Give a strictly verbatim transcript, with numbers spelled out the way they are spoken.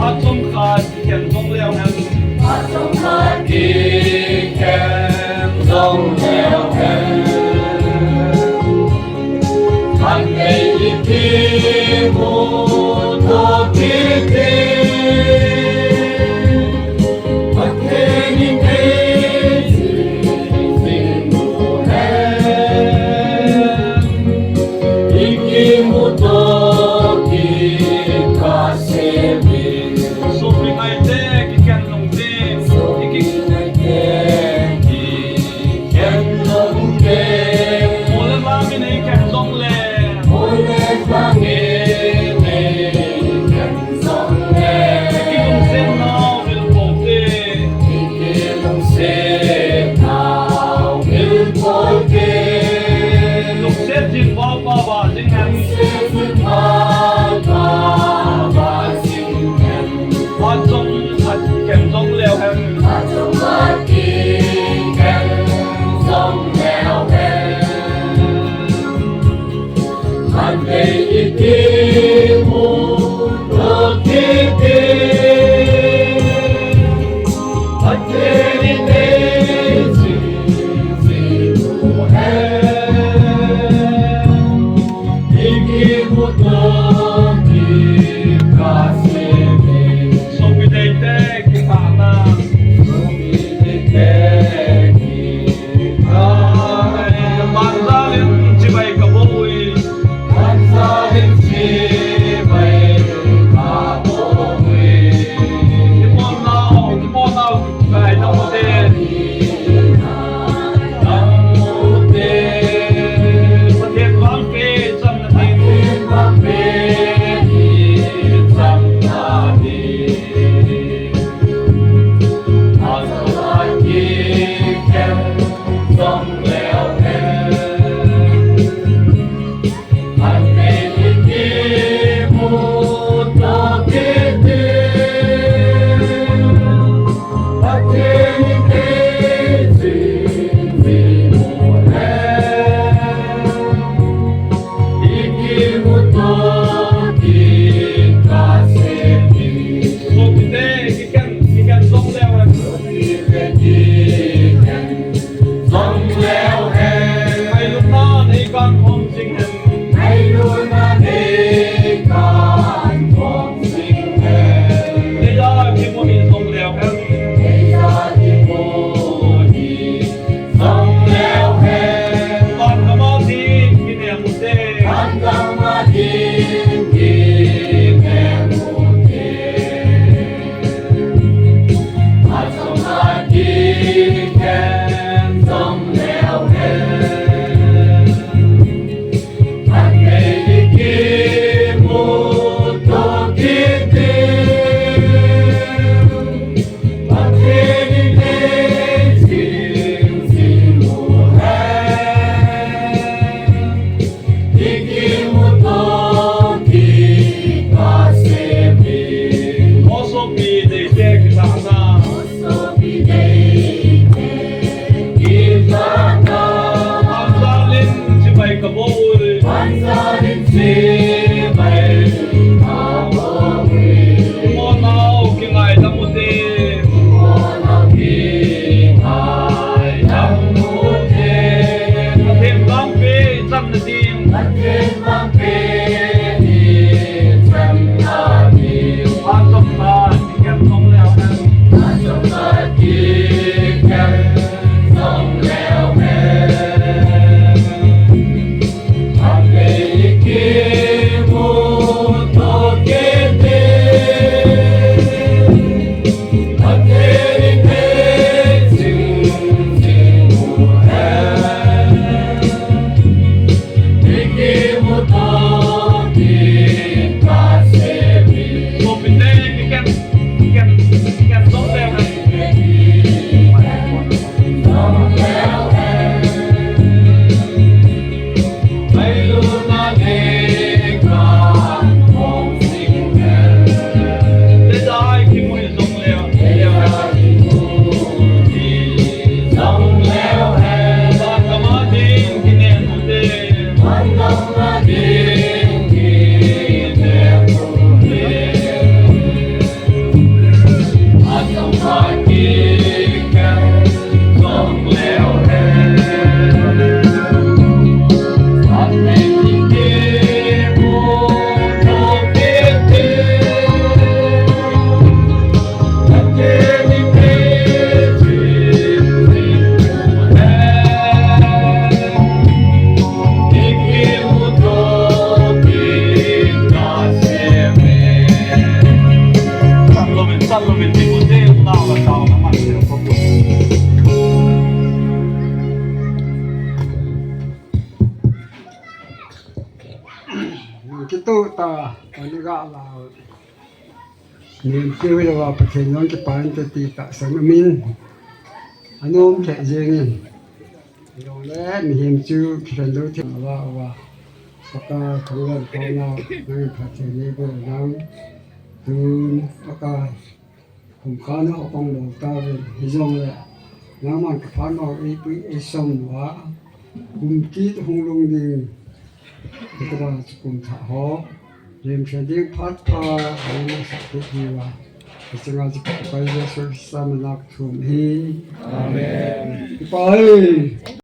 Achom khat kikhen jong leu hen. Achom khat kikhen jong leu hen. Khatvei ikimuto kit ding. Pathen in eijing jing u hen. Ikimuto kit kasei in. Sopi ngaite kikhen lungding. Sopi ngaite kikhen lungding. Mo le vang in eikhen jongle. Mo le vang in eikhen jongle. Ikilungset nau vil pou te. Ikilungset nau vil pou te. Lungset jing vang pa vang jing hen. Lungset jing vang pa vang jing hen. Achom khat kikhen jong leu hen. Achom khat kikhen jong leu hen. Khatvei ikimuto kit ding. Pathen in eijing jing u hen. Ikimuto kit kasei in. Sopi teitei kipana. Sopi teitei kipana. Banjal in chibai kabol uve. Banjal in chibai kabol uve. Kipon nau, kipon nau. Ngai nau te. Pathen vangpeh channa ding. Achom khat kikhen jong leu hen. Pathen in eijing jing u hen. Pathen in eijing jing u hen. Ikimuto kit kasei in. Sopi te, kikhen, kikhen jong leu hen. Sopi te, kikhen jong leu hen. Ngailutna nei kan khom jing hen. Ngailutna nei kan khom jing hen. Eija kimu hih jong leu hen. Eija kimu hih jong leu hen. Vangam a ding kinem u te. Vangam a ding kinem u te. Achom khat kikhen jong leu hen. Khatvei ikimuto kit ding. Pathen in eijing jing u hen. Ikimuto kit kasei in. Mo sopi teitei kipana. Sopi teitei kipana. Banjal in chibai kabol uve. Banjal in chibai kabol uve. Mo nau kingaidam u te. Mo nau kingaidam u te. Pathen vangpeh channa ding. Pathen Kitoh ta, ani ga la. Min kiu le va Pathen jong kipa inte ti tahsan umin. Anom lheh jengin. Jongle mihem chu kilhen doh thei lou va. Pakai khang lam khang na, nang Pathen nei bol nang. Tun Pakai kum khat na hung pang lou tauvin, hijongle nangman ka phat nau eipui eisam uva, kum kit hung lhung ding, hitia chu kum thah ho lemkhen ding phat pha, hung na sak thei diuva, hichunga chu Pakai Jesu Christa mina ka thum ahi. Amen. Kipa e.